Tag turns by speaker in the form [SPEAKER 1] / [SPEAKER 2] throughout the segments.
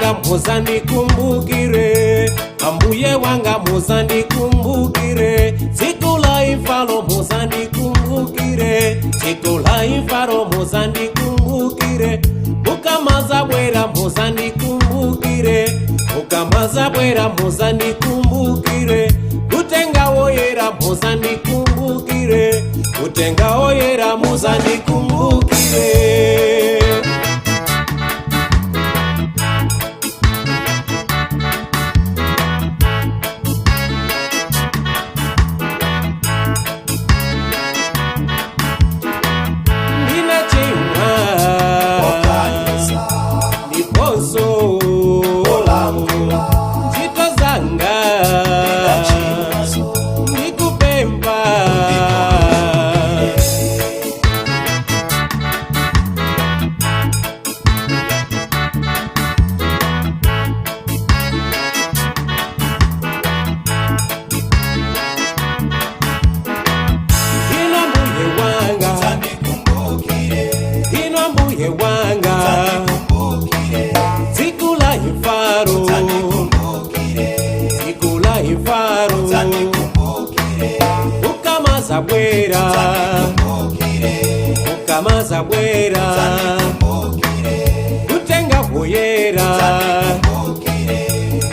[SPEAKER 1] Mukazabwera muzandikumbukire, Ambuye wanga muzandikumbukire, tsiku la imfalo muzandikumbukire, tsiku la imfalo muzandikumbukire, mukamazabwera muzandikumbukire, mukamazabwera muzandikumbukire, kutenga woyera muzandikumbukire, kutenga woyera muzandikumbukire. Ndinachimwa
[SPEAKER 2] Poganiza,
[SPEAKER 1] ndiponso
[SPEAKER 2] polankhula,
[SPEAKER 1] ntchito zanga,
[SPEAKER 2] ndinachimwazo,
[SPEAKER 1] ndikupempha ino mbuye wanga,
[SPEAKER 2] Muzandikumbukire,
[SPEAKER 1] ino mbuye wanga,
[SPEAKER 2] muzandikumbukire,
[SPEAKER 1] tsiku la imfalo,
[SPEAKER 2] muzandikumbukire,
[SPEAKER 1] tsiku la imfalo,
[SPEAKER 2] muzandikumbukire,
[SPEAKER 1] ukamazabwera,
[SPEAKER 2] muzandikumbukire,
[SPEAKER 1] ukamazabwera,
[SPEAKER 2] muzandikumbukire,
[SPEAKER 1] kutenga woyera,
[SPEAKER 2] muzandikumbukire,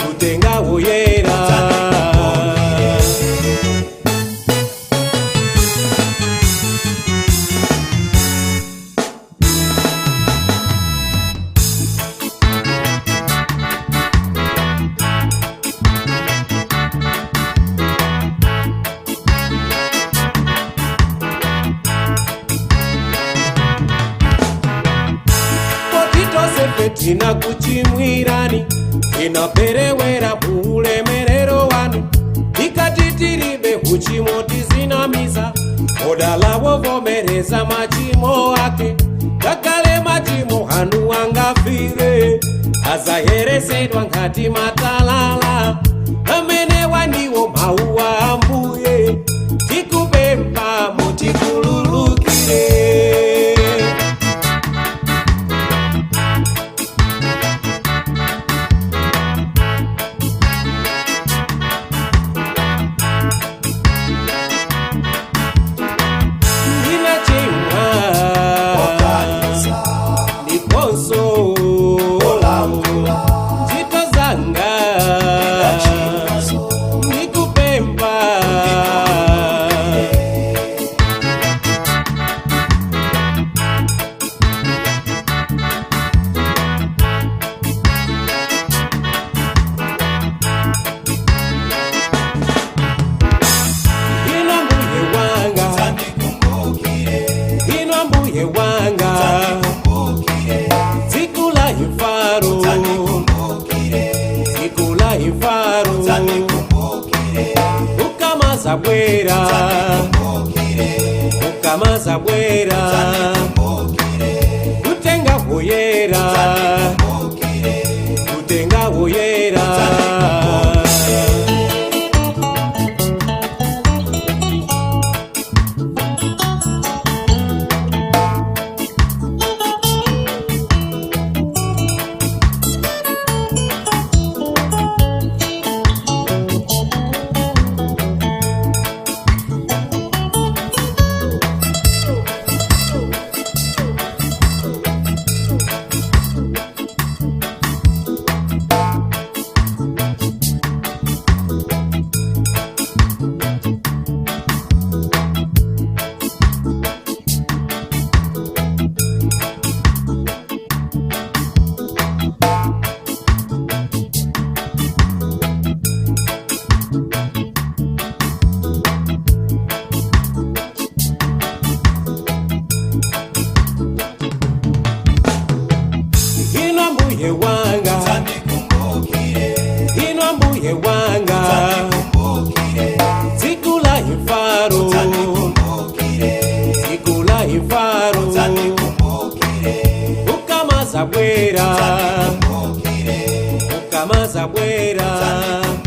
[SPEAKER 1] kutenga woyera. Poti tinakuchimwirani, tinaperewera muulemerero wanu, tikati tiribe uchimo tizinamiza, odala wovomereza machimo ake, ngakhale machimo anu angafire, azayeresedwa ngati matalala, amene waniwo mauwa Ambuye, tikupempha mutikhululukire. Ndinachimwa
[SPEAKER 2] Poganiza,
[SPEAKER 1] ndiponso
[SPEAKER 2] polankhula,
[SPEAKER 1] ntchito zanga,
[SPEAKER 2] ndinachimwazo,
[SPEAKER 1] ndikupempha ino mbuye wanga,
[SPEAKER 2] muzandikumbukire,
[SPEAKER 1] ino mbuye wanga,
[SPEAKER 2] muzandikumbukire,
[SPEAKER 1] tsiku la imfalo,
[SPEAKER 2] muzandikumbukire,
[SPEAKER 1] tsiku la imfalo,
[SPEAKER 2] muzandikumbukire,
[SPEAKER 1] ukamazabwera,
[SPEAKER 2] muzandikumbukire,
[SPEAKER 1] ukamazabwera,
[SPEAKER 2] muzandikumbukire,
[SPEAKER 1] kutenga woyera,
[SPEAKER 2] muzandikumbukire,
[SPEAKER 1] kutenga woyera. Ino mbuye wanga,
[SPEAKER 2] muzandikumbukire,
[SPEAKER 1] ino mbuye wanga,
[SPEAKER 2] muzandikumbukire,
[SPEAKER 1] tsiku la imfalo,
[SPEAKER 2] muzandikumbukire,
[SPEAKER 1] tsiku la imfalo,
[SPEAKER 2] muzandikumbukire,
[SPEAKER 1] ukamazabwera,
[SPEAKER 2] muzandikumbukire,
[SPEAKER 1] ukamazabwera.
[SPEAKER 2] muzandikumbukire.